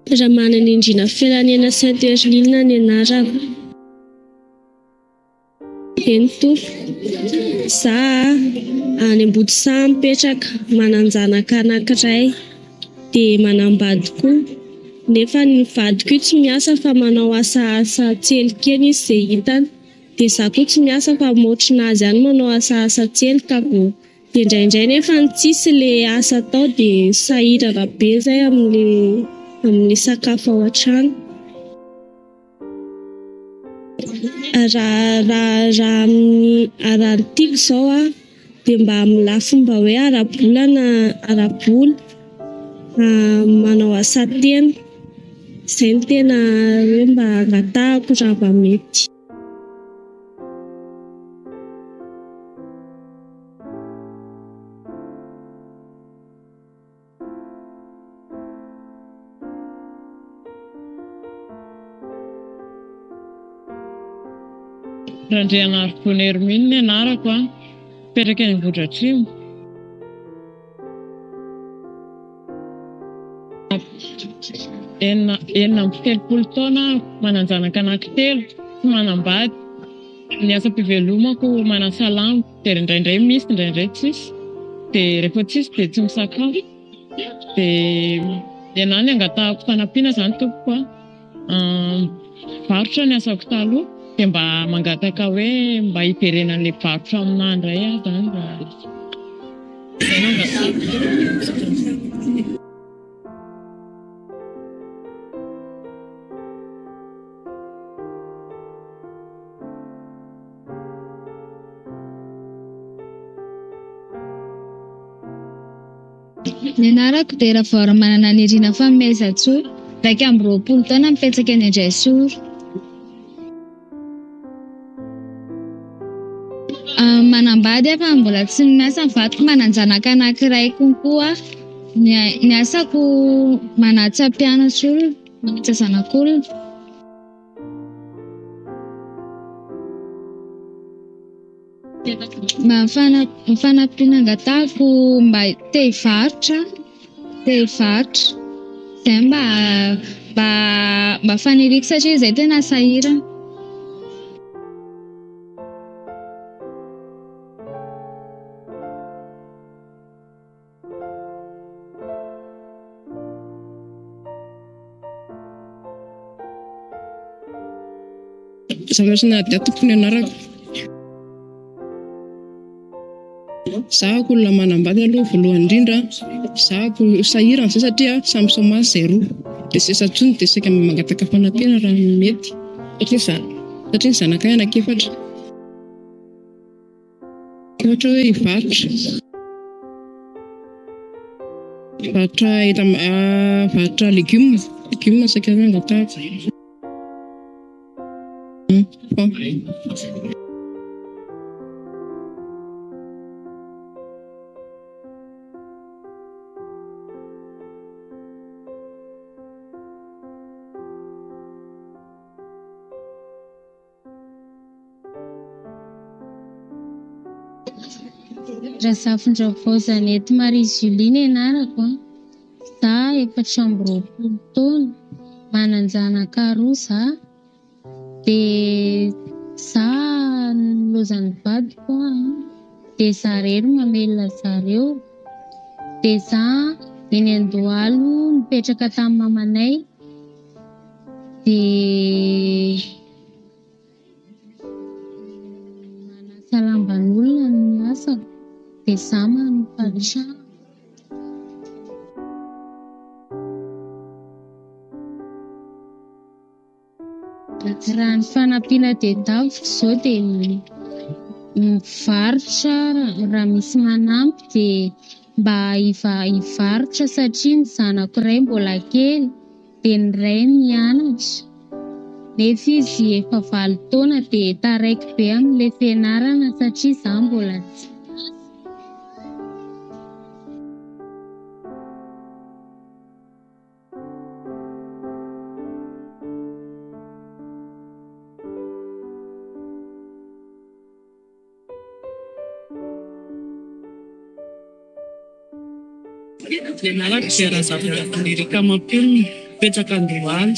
Ramananindrina Felaniaina Sainte Herline ny anarako. Eny tompoko. Za any Ambodisaha mipetraka, manan-janaka anankiray, dia manambady koa. Nefa ny vadiko io tsy miasa fa manao asa asa tsikelikely izy izay hitany. Dia za koa tsy miasa fa motrina azy ihany manao asa asa tselika vao Dia indraindray nefa ny tsisy le asa atao dia sahirana be zay amin'le amin'ny sakafo ao an-trano. Raha raha raha amin'ny raha ny tiako izao an, dia mba amin'ny lafiny mba hoe ara-bola na ara-bola manao asa tena. Izay no tena hoe mba angatahako raha mba mety. Randrianarivony Hermine ny anarako a, mipetraka eny Ambohidratrimo. 36 taona aho, manan-janaka anankitelo, tsy manambady. Ny asam-pivelomako manasa lamba, dia indraindray misy indraindray tsisy, dia rehefa tsisy dia tsy misakafo. Dia ny anah ny angatahako fanampiana izany tompoko a, mivarotra ny asako taloha dia mba mangataka hoe mba hiverenan'ilay varotra aminah indray aho izany raha izay no angatahako. Ny anarako dia Ravoarimanana Nirina Fanomezantsoa, 21 taona, mipetraka eny Andraisoro. Manambady aho fa mbola tsy miasa ny vadiko, manan-janaka anankiray konko aho. Ny asako manatsa mpianatra olona, manatsa zanak'olona. Mba ny fanampiana angatahako mba te hivarotra aho, te hivarotra. Izay mba mba mba faniriako satria izay tena sahirana. Zavatra Nadia tompoko ny anarako. Zahako olona manambady aloha voalohany indrindra, zahako sahirana zay satria samy chômage zay roa, dia tsy asa intsony dia saika mba mangataka fanampiana raha mety satria za satria ny zanakay anankiefatra. Ohatra hoe hivarotra. Hivarotra entana, hivarotra legioma, legioma saika hoe angatahako. Razafindravaovao Jeannette Marie Julie ny anarako an, za 24 taona, manan-janaka roa za, dia za nilaozan'ny vadiko an, dia za irery mamelona zareo, dia za eny Andohalo nipetraka tamin'ny mamanay, dia manasa lamban'olona ny asako dia za manofa trano. Raha ny fanampiana tadiaviko izao dia mivarotra raha misy manampy dia mba hivarotra satria ny zanako iray mbola kely. Dia ny iray mianatra nefa izy efa valo taona dia taraiky be amin'ilay fianarana satria za mbola tsy miasa. Ny anarako dia Razafindravahy Eric Mampionona. Mipetraka Andohalo.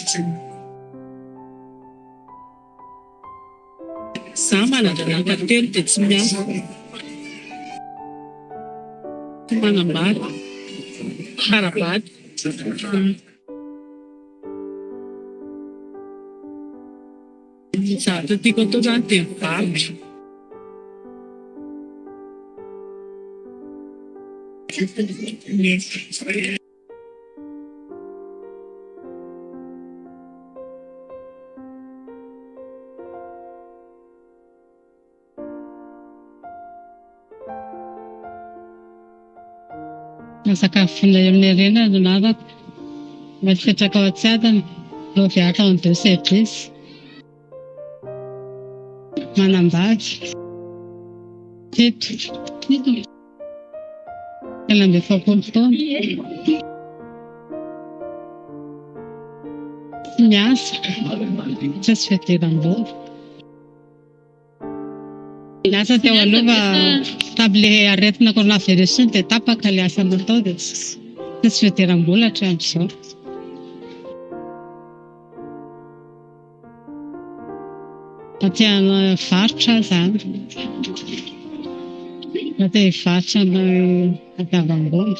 Za manan-janaka telo dia tsy miasa. Tsy manambady. Mpiara-bady. Ny zavatra tiako atao zany dia mivarotra. Razakavolona Heriniaina no anarako. Mipetraka ao Antsiadana, Lovia 42 service. Manambady. Fito. 43 taona. Tsy miasa. Tsisy fidiram-bola. Niasa teo aloha fa tamin'ilay aretina coronavirus iny dia tapaka ilay asa natao dia tsisy fidiram-bola hatramin'izao. Mba te hivarotra aho izany. Mba te hivarotra mba hitadiavam-bola.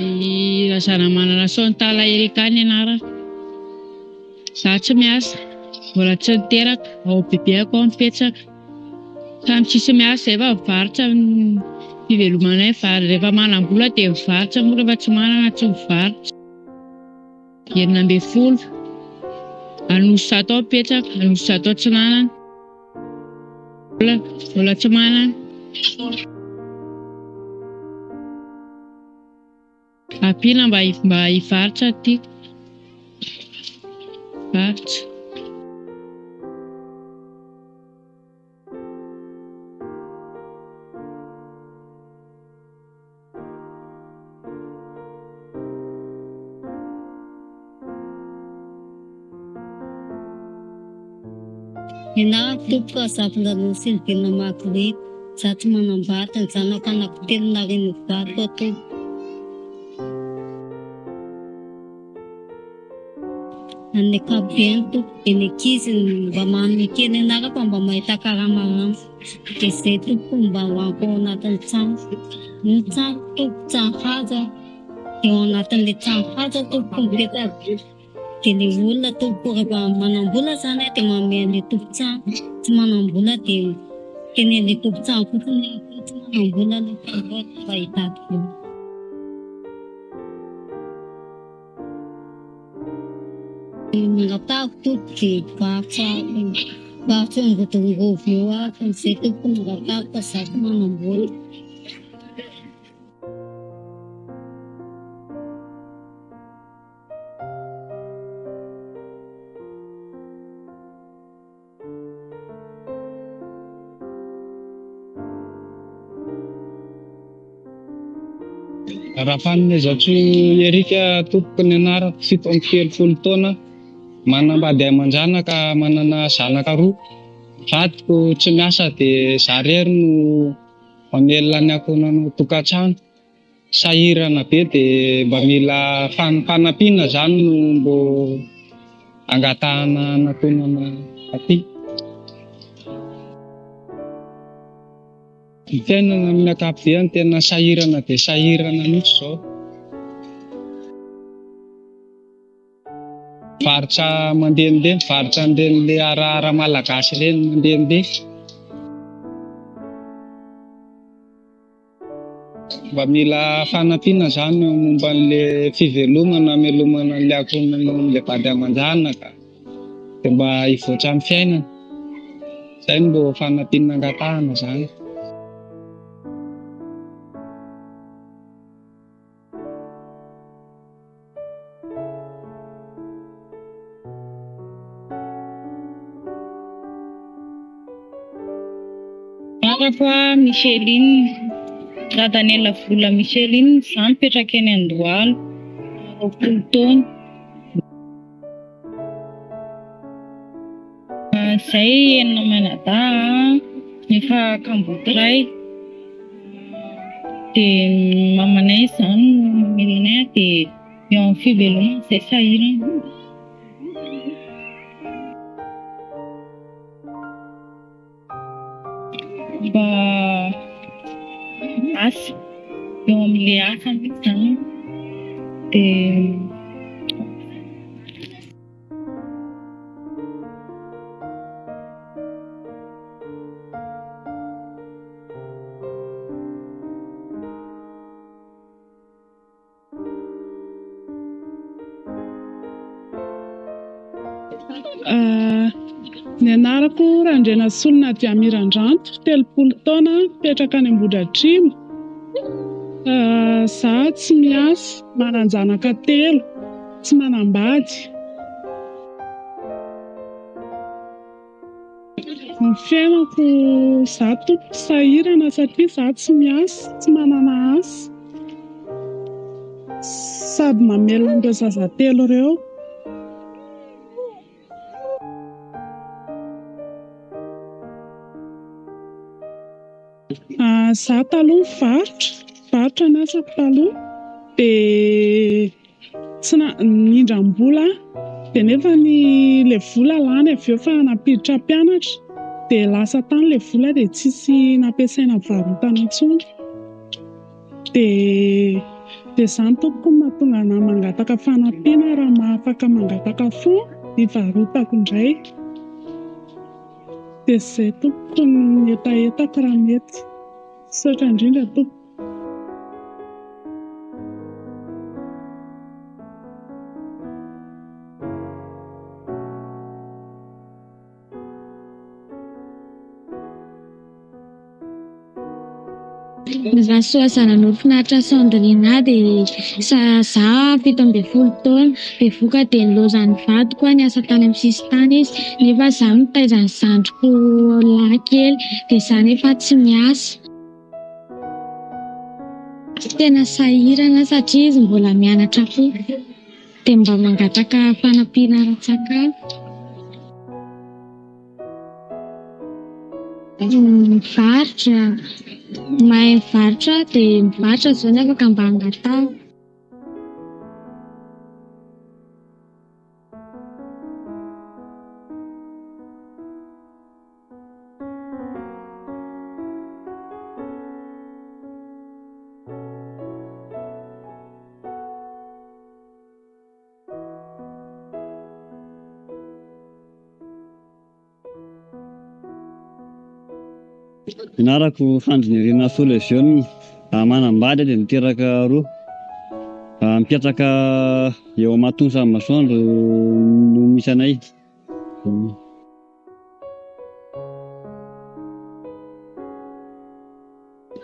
I Razanamanana Chantal Ericka ny anarako. Za tsy miasa, mbola tsy niteraka, ao bebeko aho mipetraka. Samy tsisy miasa zay fa mivarotra ny fivelomanay vary. Rehefa manam-bola dia mivarotra moa rehefa tsy manana tsy mivarotra. 16. Anosizato aho mipetraka, Anosizato Atsinanana. Mbola tsy manana. Ampiana mba mba hivarotra aty. Hivarotra. Ny anarako tompoko Razafindranono Sylvine Marguerite, za tsy manambady, ny zanako anankitelo narian'ny vadiko aho tompoko. Amin'ny ankapobeny tompoko dia ny ankizy no mba manome kely anareo fa mba mahita karama ampy dia izay tompoko no mba hohaniko ao anatin'ny trano. Ny trano tompoko trano haja dia ao anatin'ilay trano haja tompoko mipetraka dia ilay olona tompoko rehefa manam-bola izany dia manome an'ilay tompon-trano, tsy manam-bola dia miteny an'ilay tompon-trano fotsiny aho hoe tsy manam-bola aloha fa aleo mba hitady vola. Ny nangatahako tompoko dia mpivarotra mpivarotra eo Angodongôvy eo aho fa izay tompoko no nangatahako fa za tsy manam-bola. Rafanomezantsoa Eric tompoko ny anarako, 37 taona, manambady aman-janaka, manana zanaka roa, vadiko tsy miasa dia za irery no mamelona ny ankohonana ao an-tokantrano. Sahirana be dia mba mila fanampiana zany no mbô angatahana anatonana aty. Ny fiainana amin'ny ankapobeny tena sahirana dia sahirana mihitsy izao. Mivarotra mandehandeha, mivarotra an'ireny le ara malagasy ireny mandehandeha. Mba mila fanampiana zany momba an'le fivelomana, hamelomana an'le ankohonana amin'le vady aman-janaka dia mba hivoatra amin'ny fiainana. Zay no mbô fanampiana angatahana zany. Anarako Micheline, Radaniela Vola Micheline, za mipetraka eny Andohalo. 20 taona. Izahay enina mianadahy efa kamboty ray. Dia ny mamanay izany no mamelona anay dia eo amin'ny fivelomana izahay sahirana. Mba asa, eo amin'ilay asa mihitsy izany dia. Ny anarako Randrianasolo Nadia Mirandranto, 30 taona, mipetraka any Ambohidratrimo. Izaho tsy miasa, manan-janaka telo, tsy manambady. Ny fiainako, izaho tompoko sahirana satria izaho tsy miasa, tsy manana asa, sady mamelona an'ireo zaza telo ireo. Izaho taloha nivarotra, nivarotra ny asako taloha dia tsy nindram-bola aho dia nefa ilay vola lany avy eo fa nampiditra mpianatra dia lasa tany ilay vola dia tsisy nampiasaina nivarotana intsony dia dia izany tompoko no mahatonga anà mangataka fanampiana raha mahafaka mangataka fonds hivarotako indray. Dia izay tompoko ny hetahetako raha mety. Misaotra indrindra tompoko. Rasoa Zananorofinaritra Sandrina dia za 17 taona, bevohoka dia nilaozan'ny vadiko aho niasa tany amin'ny sisintany izy nefa za mitaiza ny zandriko lahy kely dia za nefa tsy miasa. Tena sahirana aho satria izy mbola mianatra koa dia mba mangataka fanampiana ara-tsakafo. Mivarotra, mahay mivarotra aho dia mivarotra izao no afaka mba angatahako. Anarako Fandrinirina Soleziona, manambady aho dia niteraka roa. Mipetraka eo Amatoa Samimasoandro no misy anay.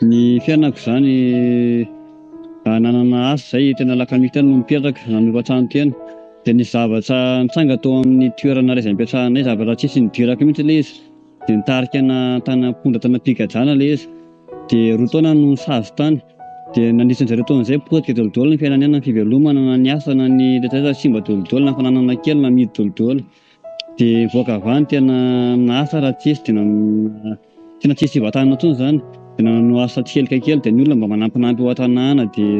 Ny fiainako izany nanana asa izay teny Alakamisy teny no mipetraka, nanofa trano teny. Dia nisy zavatra nitranga tao amin'ny toerana iray izay nipetrahanay, zavatra tsisy nidirako mihitsy ilay izy. Dia nitarika ana tany am-ponja tany am-pigadrana ilay izy. Dia roa taona no nisazy tany. Dia nandritra an'izay roa taona izay potika daholo ny fiainanay na ny fivelomana na ny asa na ny rehetra rehetra simba daholo na ny fananana kely namidy daholo. Dia nivoaka avy any tena asa raha tsisy dia tena tsisy hivatana intsony izany. Dia nanao asa tsikelikely kely dia ny olona mba manampinampy eo an-tanàna dia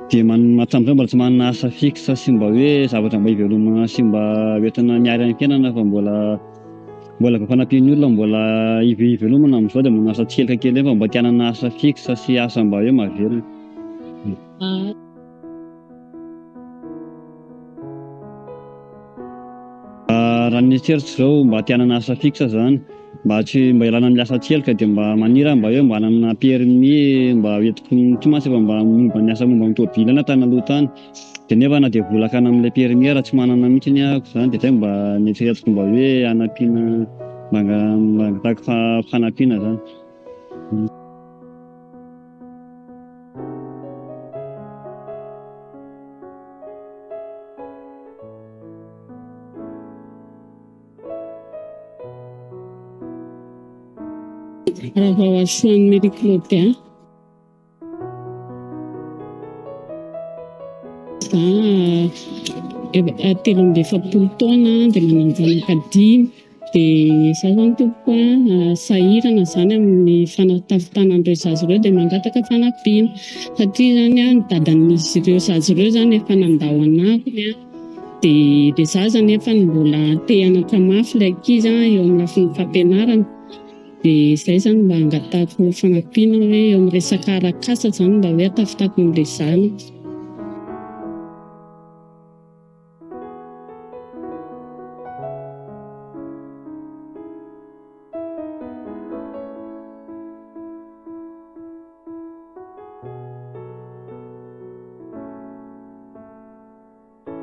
dia hatramin'izao mbola tsy manana asa fixe sy mba hoe zavatra mba hivelomana sy mba hoentina miary amin'ny fiainana fa mbola mbola vao fanampian'ny olona mbola hivelomana amin'izao dia manao asa tsikelikely kely fa mba te hanana asa fixe sy asa mba hoe mahavelona. Raha ny eritreritro izao mba te hanana asa fixe zany, mba tsy mba hialana amin'ny asa tselika dia mba maniry aho mba hoe mba hanana permis mba hoentiko ity mantsy efa mba momba ny asa momba ny tôbila iny aho tany aloha tany dia nefa na dia vola hakana amin'ilay permis ara tsy manana mihitsy ahako zany dia zay mba neritreretiko mba hoe hanampiana mba hangatahako fanampiana zany. Ravaohasoan'i Marie Claudin. 43 taona dia manan-janaka dimy dia izaho izany tompoko a sahirana izany amin'ny fanatavitana an'ireo zaza ireo dia mangataka fanampiana satria izany a ny dadan'izy ireo zaza ireo izany efa nandao anah dia ilay zaza nefa mbola te hianatra mafy ilay ankizy eo amin'ny lafiny fampianarana dia izay izany mba angatahako fanampiana hoe eo amin'ny resaka arak'asa izany mba hoe ahatafitako an'ilay zanako.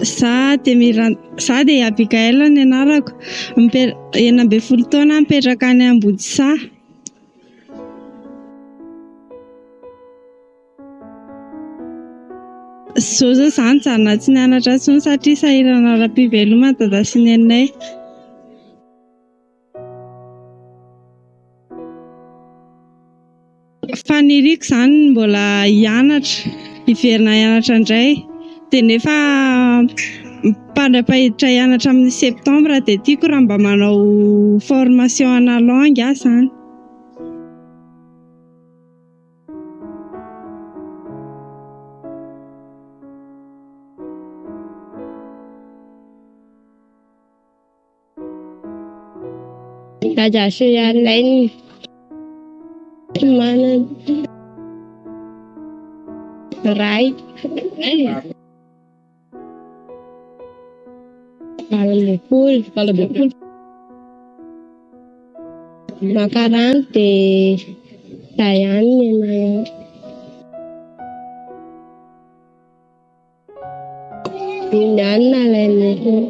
Za dia Miran- za dia Abigail ny anarako, mipe- 16 taona mipetraka any Ambodisaha. Zao zao za nijanona tsy nianatra intsony satria sahirana ara-pivelomana dada sy neninay. Faniriako izany ny mbola hianatra, hiverina hianatra indray dia nefa mpandra-pahiditra hianatra amin'ny septembre dia tiako raha mba manao formation ana langue aho izany. Dada sy Alain manana ray 18. 18. Maka rano dia zay ihany ny anay any. Iny ihany no alainay tany.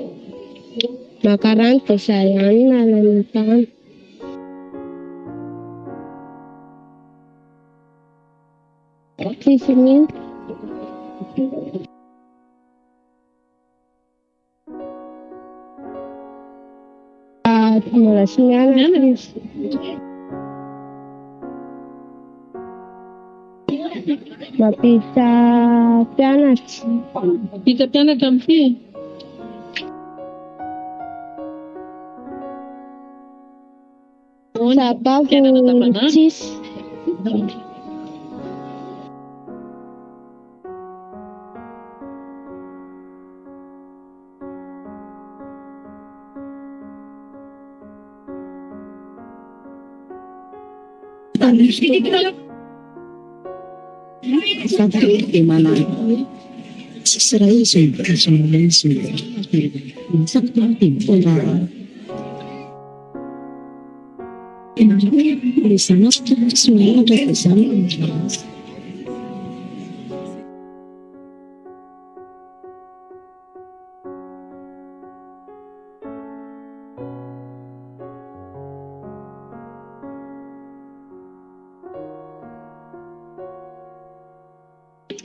Maka rano dia zay ihany no alainay tany. Tsisy mihitsy. Mbola tsy mianatra izy. Mampiditra mpianatra. Mampiditra mpianatra amin'ity e? Sakafo tsisy. Dia manana tsisy iray izy izy mitondra ilay zanako tsy mianatra dia izany no miasa.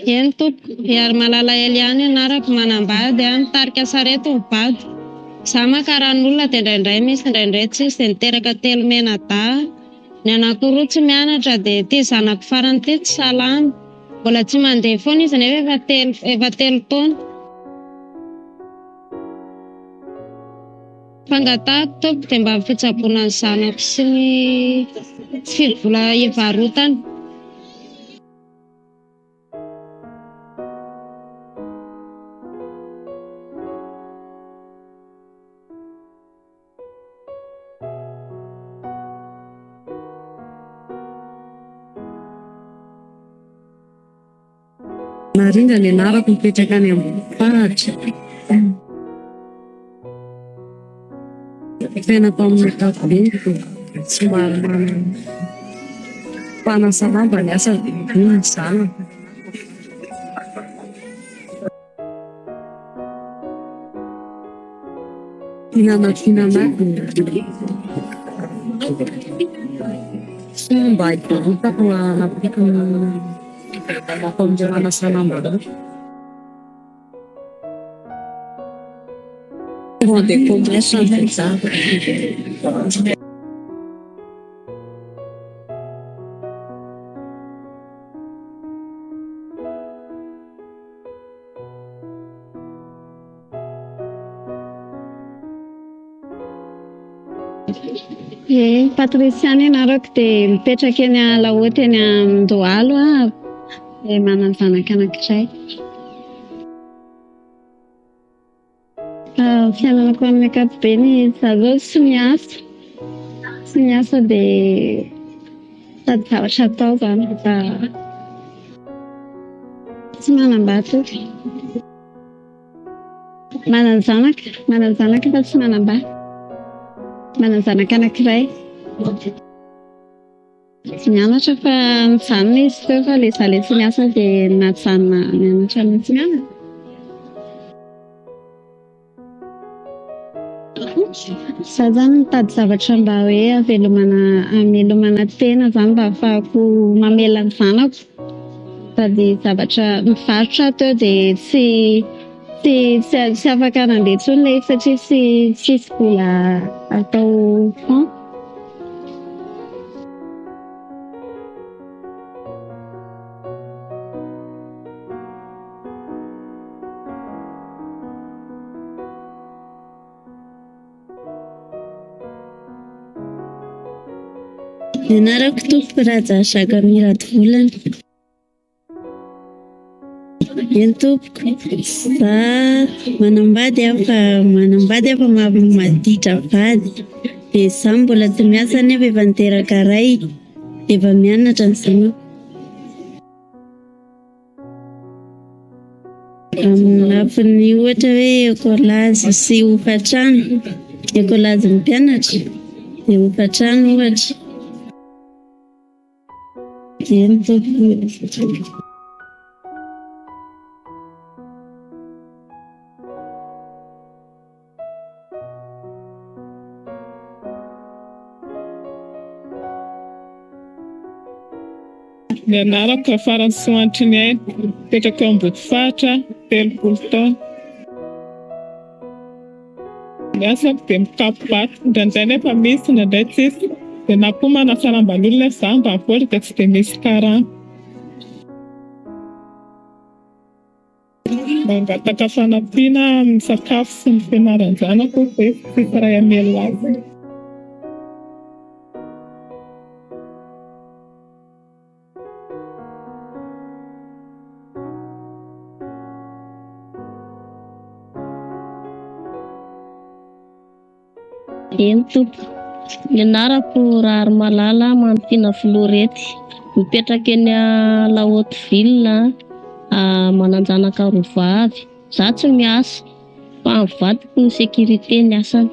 Eny tompoko, Iharimalala Eliane anarako, manambady aho, mitarika sarety ny vadiko. Za maka ran'olona dia indraindray misy indraindray tsisy dia niteraka telo mianadahy, ny anankiroa tsy mianatra dia ity zanako farany ity tsy salama. Mbola tsy mandeha foana izy nefa efa telo efa telo taona. Fangatahako tompoko dia mba fitsaboana ny zanako sy ny fivola hivarotana. Narindra ny anarako mipetraka any Ambohifaritra. Fiainako amin'ny ankapobeny dia somary manana mpanasa lamba ny asa dia ny zanako. Fomba hivarotako hanampiako ny fivelomako amin'ny fanasana lamba. Fonds de commerce no zava. Ie, Patricia ny anarako dia mipetraka eny Alaotra eny Andohalo aho dia manana zanaka anankiray. Ny fiainanako amin'ny ankapobeny izaho izao tsy miasa, tsy miasa dia mitady zavatra atao izany fa tsy manambady. Manan-janaka, manan-janaka fa tsy manambady. Manan-janaka anankiray. Tsy mianatra fa nijanona izy teo fa ilay izaho ilay tsy miasa dia najanona nianatra mihitsy. Izaho izany mitady zavatra mba hoe havelomana hamelomana tena izany mba ahafahako mamelona ny zanako. Sady zavatra mivarotra aho teo dia tsy tsy tsy afaka nandeha intsony ilay izy satria tsy tsisy vola atao fonds. Ny anarako tompoko Raja Jacques Miradivolana. Eny tompoko, za manambady aho fa manambady aho fa maditra vady. Dia za mbola tsy miasa nefa efa niteraka ray, efa mianatra ny zanako. Amin'ny lafiny ohatra hoe écolage sy hofantrano, écolage ny mpianatra dia hofantrano ohatra. Eny tompoko. Ny anarako Rafaransoa Antriniaina, mipetraka eo Ambodifaritra, 30 taona. Ny asako dia mikapo-bato, indraindray nefa misy, indraindray tsisy. Dia na koa manasa lamban'olona nefa izaho ambanivohitra dia tsy dia misy karama. Mangataka fanampiana amin'ny sakafo sy ny fianaran-janako dia tsisy ray hamelona azy. Eny tompoko. Ny anarako Raharimalala Mamitiana Florety. Mipetraka eny La Haute Ville, manan-janaka roa vavy. Za tsy miasa fa ny vadiko no sécurité ny asany.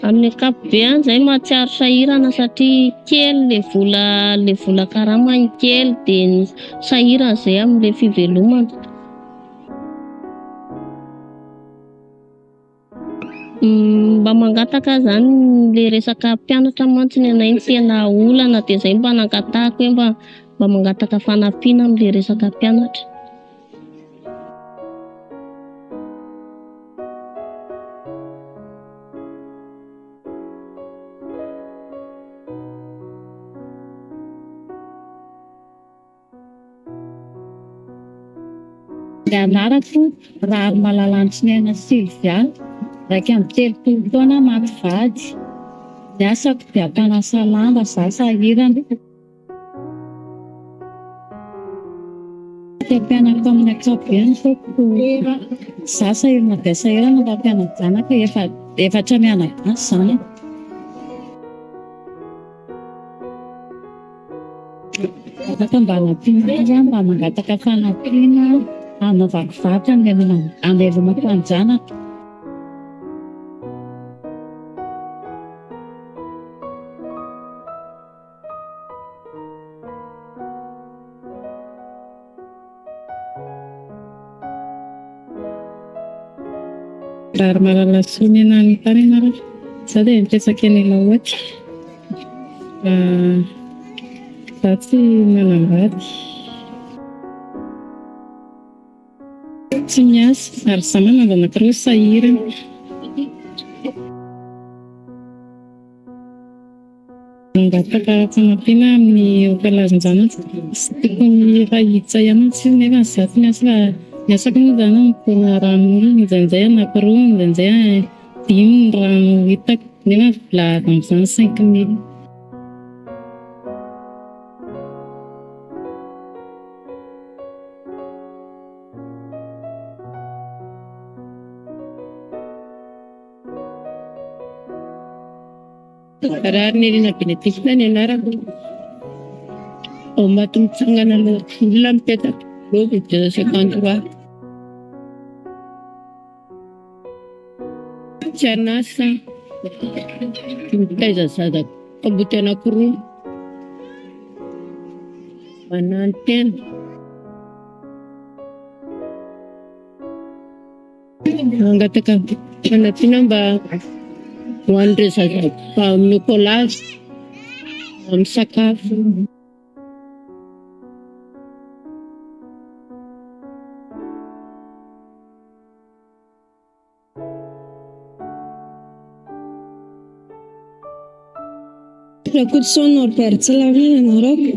Amin'ny ankapobeany izay mahatsiaro sahirana satria kely le vola le vola karamany kely dia sahirana izay amin'ilay fivelomana. Mba mangataka aho izany le resaka mpianatra mantsy ny anay no tena olana dia izay mba nangatahako hoe mba mba mangataka fanampiana amin'ilay resaka mpianatra. Ny anarako Raharimalala Antriniaina Sylvia, 31 taona, maty vady. Ny asako dia mpanasa lamba, za sahirana. Te hampianariko amin'ny ankapobeny tompoko. Za sahirana dia sahirana mba hampiana-janaka efa efatra mianadahy zanako. Afaka mba hanampiana ahy aho mba mangataka fanampiana hanaovako varotra hamelomako an-janako. Raharimalala Soa ny anarako. Izaho dia mipetraka eny Alaotra. Izaho tsy manambady. Tsy miasa ary izaho manana anankiroa sahirana. Mangataka fanampiana amin'ny ankalazan-janaka. Tsy tokony efa hiditra ihany mantsy izy nefa izaho tsy miasa fa ny asako moa izany mitondra ranon'olona indraindray anankiroa indraindray. Dimy ny rano hitako nefa ny vola avy amin'izany 5000. Raharinirina Benedicte ny anarako. Ao Ambatomitsangana olona mipetraka. Lova 253. Tsy an'asa. Mitaiza zaza kamboty anankiroa. Mananotena. Mangataka fanampiana mba ho an'ireo zaza amin'ny écolage, amin'ny sakafo. Rakotoson Norbert Tsilavina ny anarako.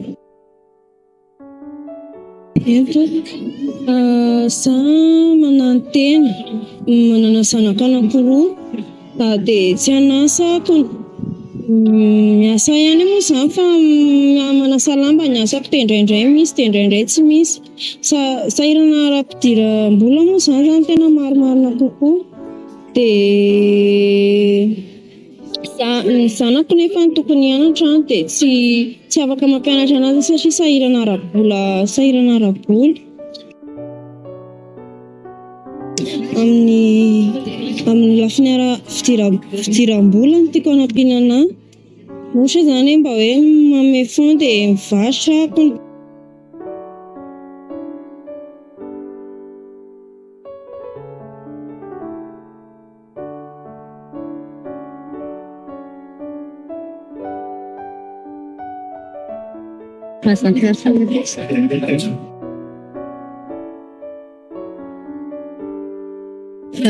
Ento za mananotena, manana zanaka anankiroa dia tsy an'asa aho. Miasa ihany moa izany fa manasa lamba ny asako dia indraindray misy dia indraindray tsy misy. Sahirana ara-pidiram-bola moa izany raha ny tena marimarina kokoa. Dia ny zanako nefa tokony hianatra dia tsy tsy afaka mampianatra anazy aho satria sahirana ara-bola sahirana ara-bola. Amin'ny amin'ny lafiny ara fidiram-bola no tiako hanampiana anahy. Ohatra izany hoe mba hoe manome fonds dia mivarotra aho. Za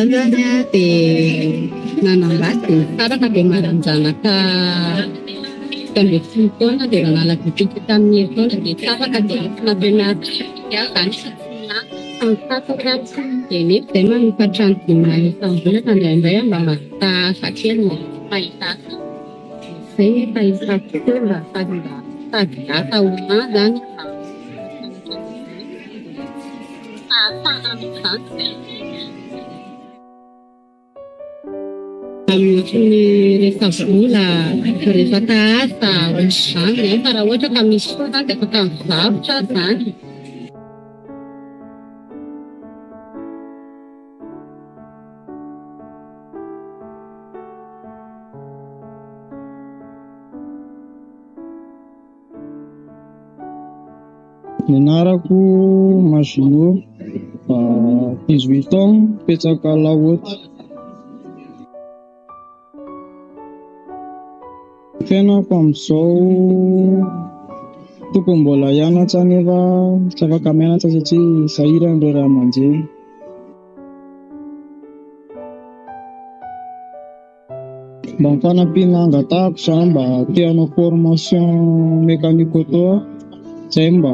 zany a dia nanambady dia nisaraka dia manan-janaka 17 taona dia nanala depiote tamin'ny herintaona dia tapaka dia efa nampianariko aho zany fa tsy nianatra fa mitapaka dia nefa izay manofa trano dimy isam-bolana indraindray aho mba mahita asa kely mba tsy mahita asa izay nefa hitako koa mba sady mba mitady asa ho ahy zany mba fahafahana amin'izany. Amin'ny lafiny resa-bola, resaka asa, ohatr'izany fa raha ohatra ka misy fotoana dia afaka mivarotra aho izany. Ny anarako Maginot, 18 ans, mipetraka Lahaute. Ny fiainako amin'izao tokony mbola hianatra nefa tsy afaka mianatra satria sahirana ireo ray aman-dreny. Mba ny fanampiana angatahako izany mba te hanao formation mécanique auto aho, izay no mba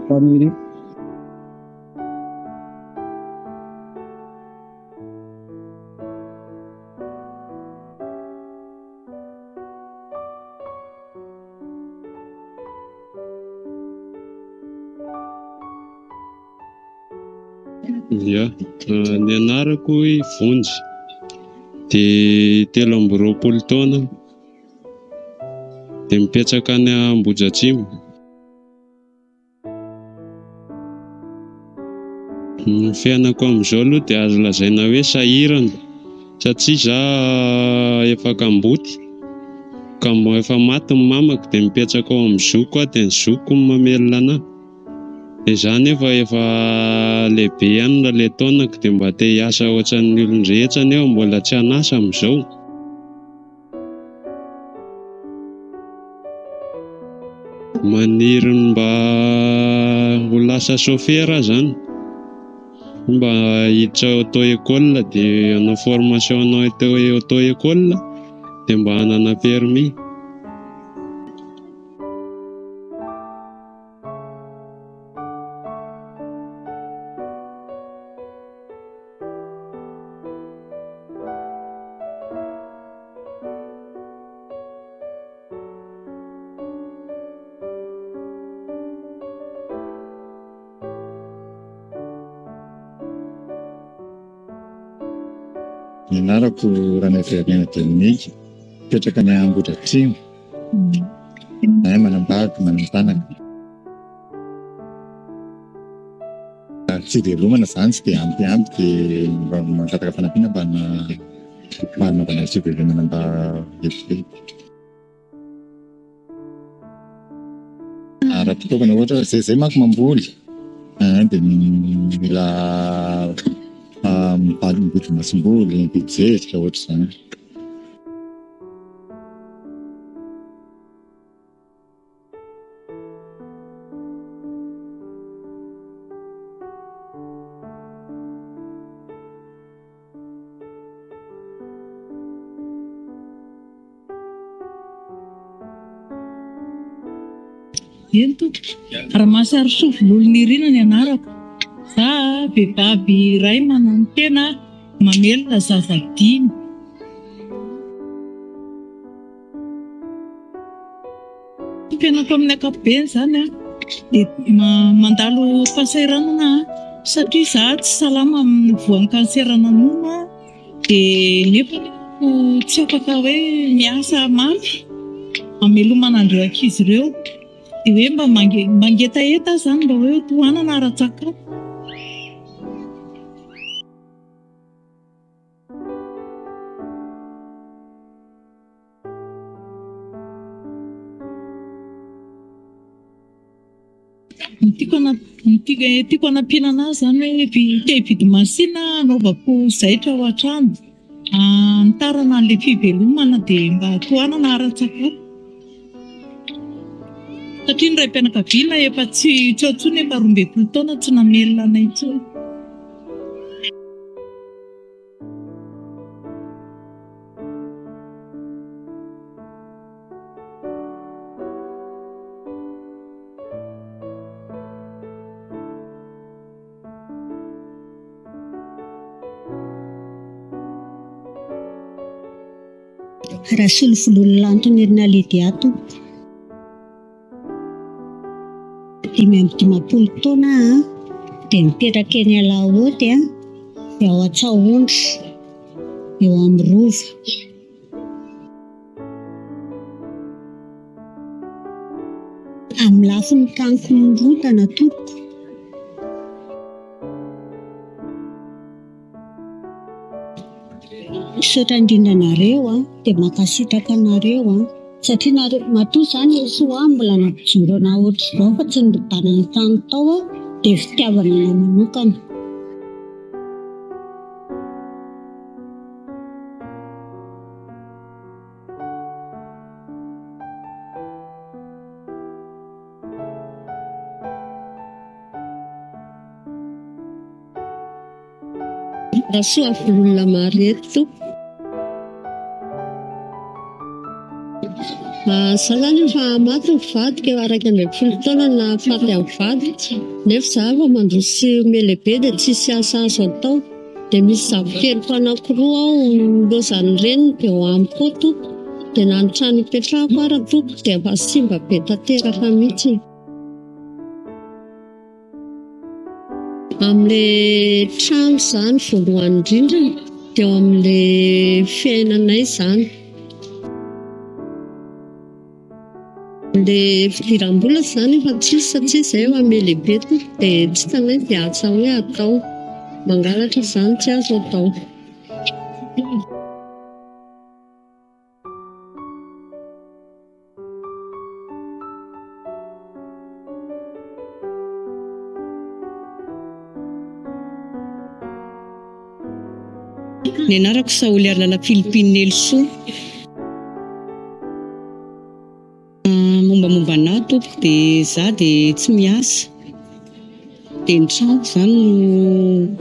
faniriako. Ia, ny anarako i Vonjy, dia 23 taona aho, dia mipetraka any Ambohidratrimo. Ny fiainako amin'izao aloha dia azo lazaina hoe sahirana satria za efa kamboty ka mbo efa maty ny mamako dia mipetraka ao amin'ny zokiko aho dia ny zokiko no mamelona anahy. Dia za nefa efa lehibe ihany raha ilay taonako dia mba te hiasa ohatran'ny olon-drehetra nefa mbola tsy an'asa amin'izao. Maniry ny mba ho lasa chauffeur aho zany, mba hiditra auto école dia hanao formation hanao auto école dia mba hanana permis. Ny anarako Ranaivoariaina Dominique, mipetraka any Ambohidratrimo. Zahay manambady, manan-janaka. Fivelomana izany tsy dia ampiampy dia mba mangataka fanampiana mba hanaovana fivelomana mba vetivety. Ara-pitaovana ohatra hoe zay manko mamboly dia mila mividy masomboly, mividy zezika ohatr'izany. Eny tompoko, Ramasarisoa Vololonirina ny anarako. Za vehivavy iray mananotena mamelona zaza dimy. Ny fiainako amin'ny ankapobeny izany dia mandalo fahasahiranana aho satria izaho tsy salama amin'ny voan'ny kansera-na nono dia nefa tsy afaka hoe miasa mafy hamelomana an'ireo ankizy ireo. Dia hoe mba mangetaheta aho izany mba hoe tohanana ara-tsakafo. Ny tiako ana- ny tiako hanampiana anazy izany hoe te hividy machine hanaovako zaitra ao an-trano, hanitarana an'ilay fivelomana dia mba tohanana ara-tsakafo. Satria ny raim-pianakaviana efa tsy tsy ao intsony, efa 12 taona tsy namelona anay intsony. Rasolovololona Nirina Lydia tompoko. 55 taona aho dia mipetraka eny Alaoty dia ao Antsahondry eo amin'ny Rova. Amin'ny lafiny tranoko mirodana tompoko. Misaotra indrindra anareo an, dia mankasitraka anareo an, satria nareo matoa izany Soa mbola nampijoro anah ohatr'izao fa tsy nirodanana tany tao aho dia fitiavana anao manokana. Rasoavololona Mariette tompoko. Za zany efa maty ny vadiko efa 11 taona no nahafaty an'ny vadiko nefa za efa mandroso sy mihalehibe dia tsisy asa azo atao dia misy zafikeliko anankiroa ao nilaozan'ny reniny dia ao amiko ao tompoko dia na ny trano ipetrahako ara tompoko dia efa simba be tanteraka mihitsy. Amin'ilay trano izany voalohany indrindra dia eo amin'ilay fiainanay izany. Ilay fidiram-bola izany efa tsisy satria izay efa mihalehibe tompoko dia tsy hitanay izay asa hoe atao. Mangalatra izany tsy azo atao. Ny anarako Saholiarilala Philippine Nelisoa. Mombamomba anah tompoko dia za dia tsy miasa. Dia ny tranoko izany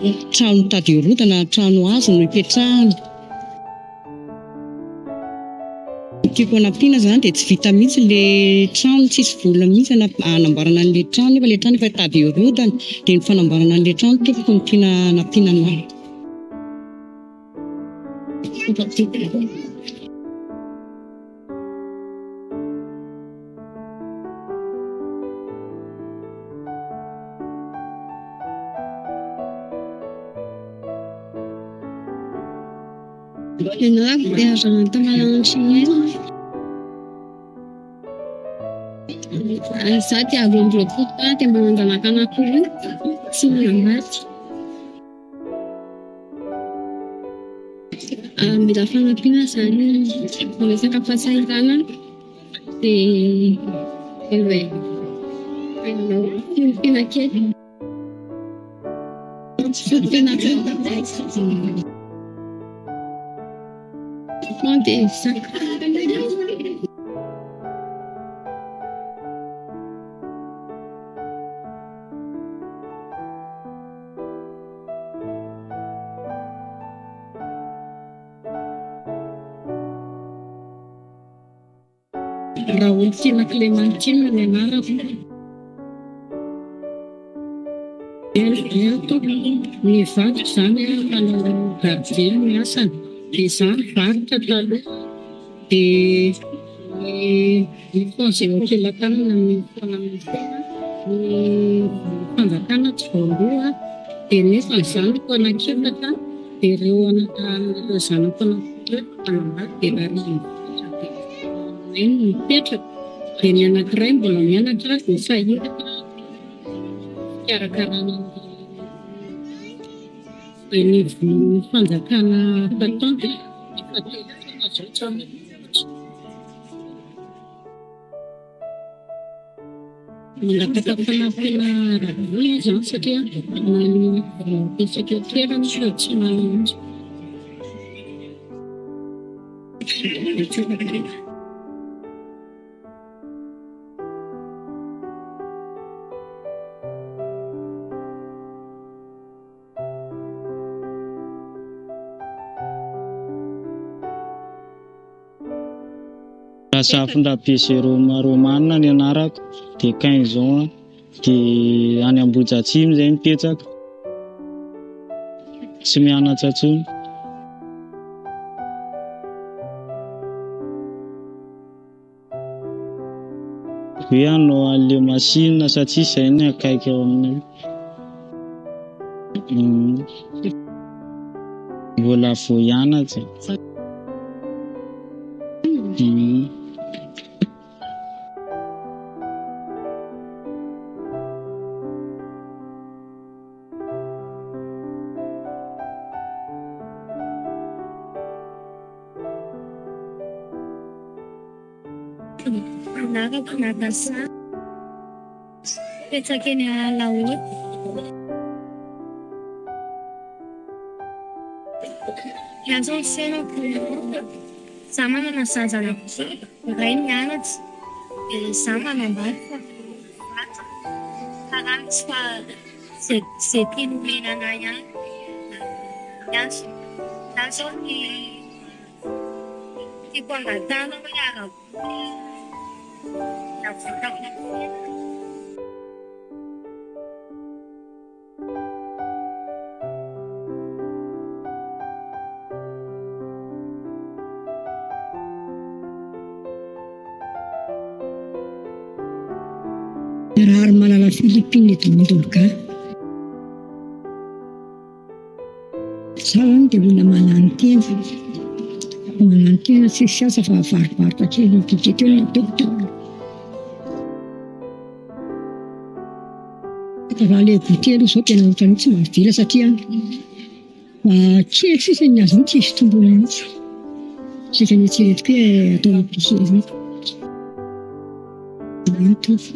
no trano mitady hirodana, trano hazo no ipetrahana. Ny tiako hanampiana izany dia tsy vita mihitsy ilay trano, tsisy vola mihitsy hanamboarana an'ilay trano nefa ilay trano efa hitady hirodana. Dia ny fanamboarana an'ilay trano tompoko no tiana hanampiana anah. Ny anarako dia Rahantamalala Izaho dia 22 taona dia manan-janaka anankiroa, tsy manambady. Mila fanampiana izany amin'ny resaka fahasahiranana dia fiompiana kely. Fiompiana kely. Dia saka. Raolitiana Clémentine ny anarako. Eny tompoko, ny vadiko izany mpanao gardien ny asany, dia izaho nivarotra taloha dia ny fonds eo am-pelatanana ny fotoana misy. Ny fanjakana tsy voaloa dia nefa ny zanako anankiefatra dia ireo ireo zanako anankiroa ireo efa manambady dia rariny mivoatra dia aminay no mipetraka dia ny anankiray mbola mianatra dia sahirana fikarakarana ny eny anivon'ny fanjakana fatao dia efa telo taona izao tsy mivoatra. Mangataka fanampiana ara-bola aho izany satria na ny mipetraka eo an-toerana aza tsy mahazo. Razafindrabe Jérôme Romane ny anarako, dia quinze ans, dia any Ambohidratrimo izay mipetraka, tsy mianatra intsony. Hoe hanao an'ilay machine satria izay no akaiky ao aminay. Mbola vao hianatra. Anarako Natasha. Mipetraka eny Alaotra. Ny ahy zao ny fiainako, za manana zaza anankiroa, iray mianatra dia za manambady fa mivady karama tsy fa izay tiany omena anah ihany. Ny ahy zao ny tiako angatahana hoe ara-bola hiavotako ny fiainana. Raharimalala Philippine Edmond Olga. Za zany dia olona mananotena, mananotena tsisy asa fa varobarotra kely boutique eo no ataoko teo. Raha le goûter aloha zao tena ohatran'ny tsy mahavela satria kely sisa ny azo iny tsisy tombony mihitsy. Saika noeritreretiko hoe atao épicerie. Mitovy.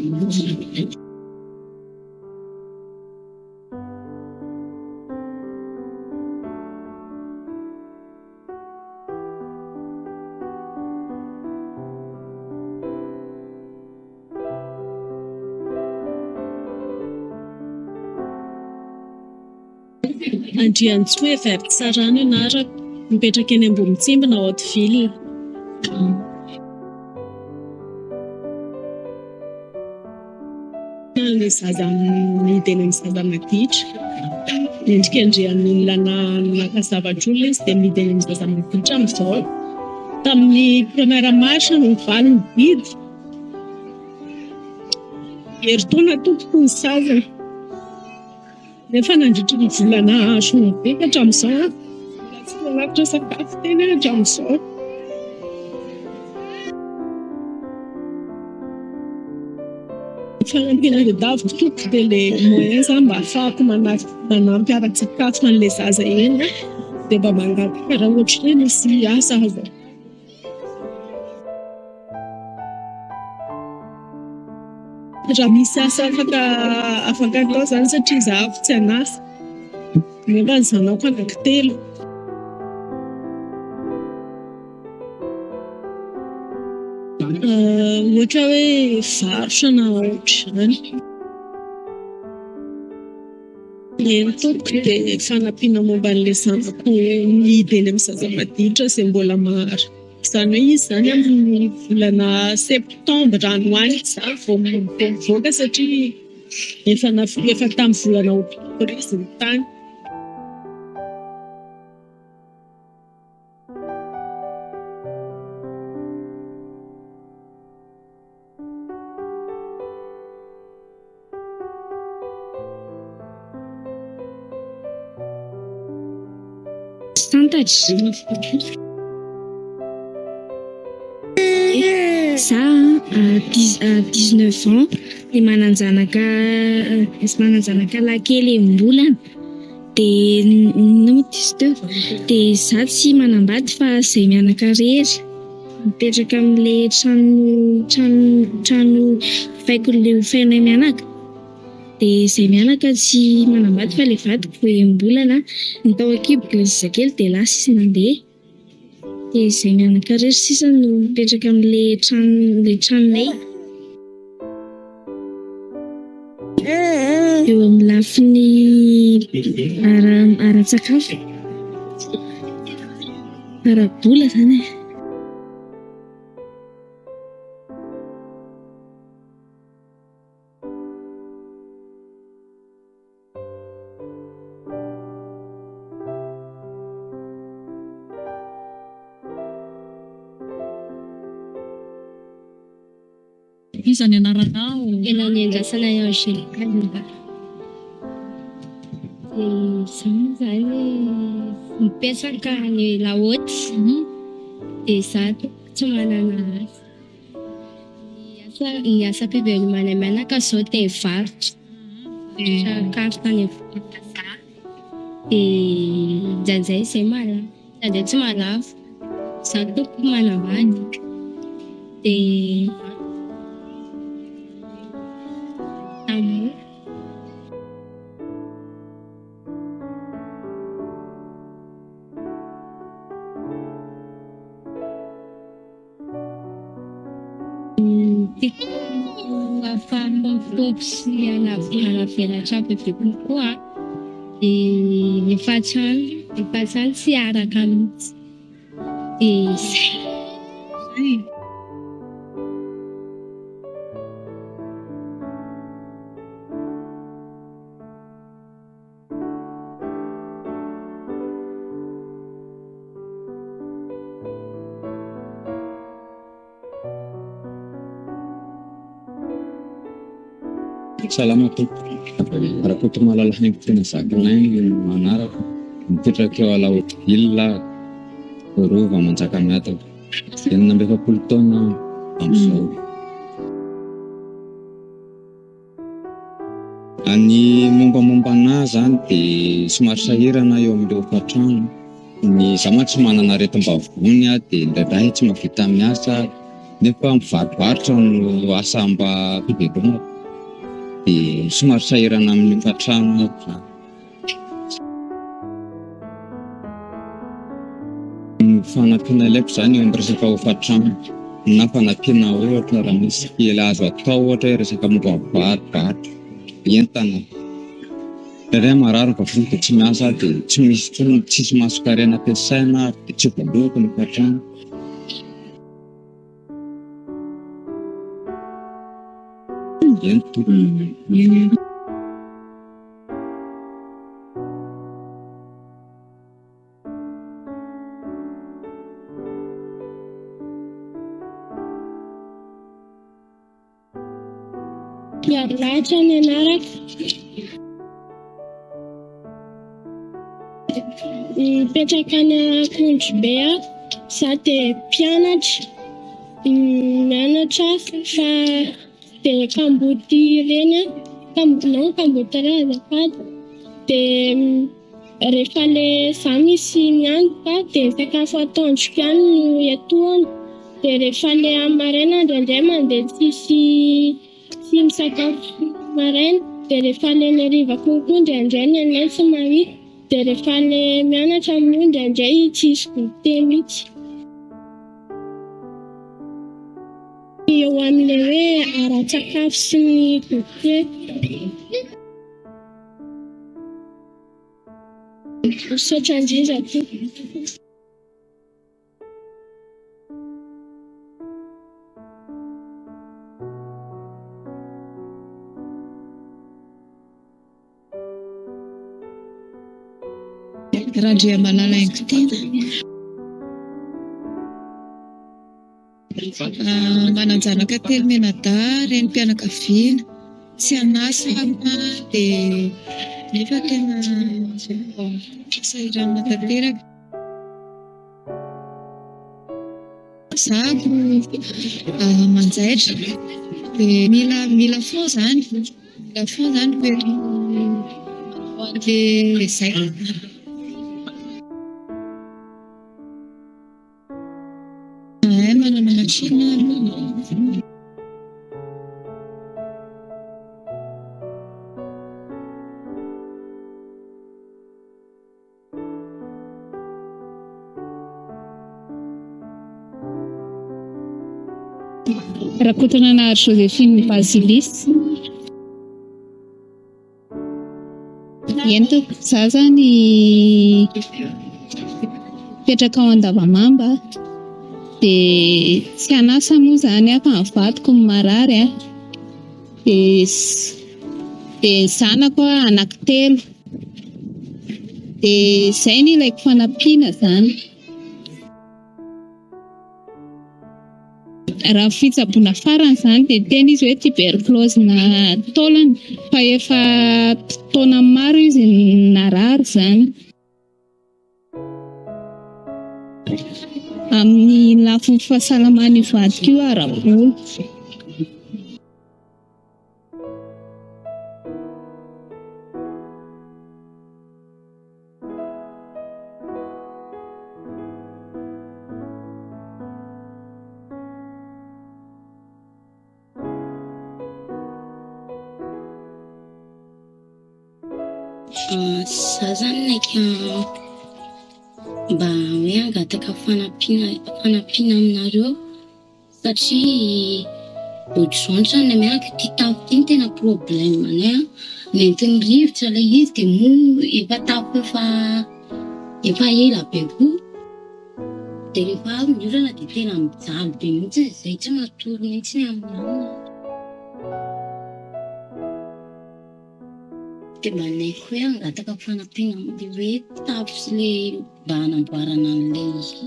Andriantsoa Evert Sarah no anarako, mipetraka eny Ambohimitsimbina, Haute Ville. Ilay zaza mihidy eny amin'ny zaza maditra. Nendrikendrehan'olona naka zavatr'olona izy dia mihidy eny amin'ny zaza maditra amin'izao. Tamin'ny première marche no nivaly ny didy. Herintaona tompoko ny saziny. Nefa nandritry ny volana janvier ka hatramin'izao mbola tsy Nanatitra sakafo teny aho hatramin'izao. Fanampiana tadiaviko tompoko dia ilay moyen izany mba ahafahako manampy ara-tsakafo an'ilay zaza eny an, dia mba mangataka raha ohatra hoe misy asa azo Raha misy asa afaka afaka atao izany satria izaho tsy an'asa nefa ny zanako anankitelo. Ohatra hoe varotra na ohatr'izany. Eny tompoko dia fanampiana momba an'ilay zanako mihidy eny amin'ny zaza maditra izay mbola maro. Izany hoe izy izany amin'ny volana septambra any ho any izy izany vao mivoaka satria efa efa tamin'ny volana oktobra izy no tany. Santatra. Za 19 ans dia manan-janaka manan-janaka lahy kely enim-bolana dia inona moa izy teo dia za tsy manambady fa zay mianaka irery. Mipetraka amin'ilay trano trano trano hofaiko ilay hofainay mianaka. Dia izay mianaka tsy manambady fa ilay vadiko vao enim-bolana. Ny tao an-kiboko ilay zazakely dia lasa izy nandeha. Dia izay mianaka irery sisa no mipetraka amin'ilay trano ilay tranonay. Eo amin'ny lafiny ara-tsakafo. Ara-bola izany e. Iza ny anaranao? Enaniandrasana Angelica. Dia izaho moa izany mipetraka any La Haute. Dia izaho tsy manana asa. Ny asa ny asam-pivelomanay mianaka izao dia varotra. Varotra carte any vazaha. Dia indraindray izahay mahalafo, indraindray tsy mahalafo. Izaho tompoko manambady. Dia tamin'ny. Tiako ahafahako mitombo sy hanavelatra bebe kokoa dia ny efa-trano, ny efa-trano tsy araka mihitsy dia izay. Salama tompoko. Rakotomalala Haingo Jacqueline no anarako. Mipetraka eo Alaotra-Ville aho, Rova Manjakamiadana. 46 taona aho amin'izao. Ny mombamomba anah zany dia somary sahirana eo amin'ilay hofantrano. Ny za mantsy manana aretim-bavony aho dia indraindray tsy mahavita miasa nefa mivarobarotra no asa mba fivelomako dia somary sahirana amin'ny hofantrano aho zany. Ny fanampiana ilaiko izany eo amin'ny resaka hofantrano na fanampiana ohatra raha misy kely azo atao ohatra hoe resaka momba ny varobarotra, entana. Indraindray marary ny vavony dia tsy miasa aho dia tsy misy intsony, tsisy masonkarena ampiasaina ary dia tsy voalohako ny hofantrano. Eny tompoko. Miarilahitra ny anarako. Mipetraka any Akondrobe aho. Za dia mpianatra, mianatra fa dia kamboty reny aho. Kamboty non kamboty ray azafady. Dia rehefa le za misy miantoka dia ny sakafo atoandroko ihany no iantohana. Dia rehefa le amin'ny maraina indraindray mandeha tsisy tsy misakafo maraina. Dia rehefa le ny hariva kokoa indraindray ny anay tsy mahita. Dia rehefa le mianatra moa indraindray tsisy goûter mihitsy. Eo amin'ilay hoe ara-tsakafo sy ny goûter. Misaotra indrindra tompoko. Randriamalala Haingotena. Manan-janaka telo mianadahy, renim-pianakaviana, tsy an'asa aho dia nefa tena fahasahiranana tanteraka. Zahako manjaitra dia mila mila fonds izany, mila fonds izany hoentiko manao an'ilay zaitra. Mahay manana machine aloha. Rakotonanahary Joséphine Basilis. Eny tompoko, za zany mipetraka ao Andavamamba dia tsy an'asa moa zany aho fa ny vadiko no marary an, dia dia ny zanako anaky telo, dia izay no ilaiko fanampiana zany. Raha ny fitsaboana farany izany dia niteny izy hoe tuberculose-na taolana fa efa taona maro izy no narary izany. Amin'ny lafiny fahasalaman'io vadiko io ara-bola. Za zany naika mba hoe hangataka fanampiana fanampiana aminareo Satria ohatr'izao ny tranonay miaraka, ity tafo ity no tena problème anay an, nentin'ny rivotra ilay izy dia moa efa tafo efa efa ela be koa, dia rehefa avy ny orana dia tena mijaly be mihitsy izahay tsy matory mihitsy amin'ny alina. Dia mba naiko hoe hangataka fanampiana amin'ilay hoe tafo sy ilay mba hanamboarana an'ilay izy.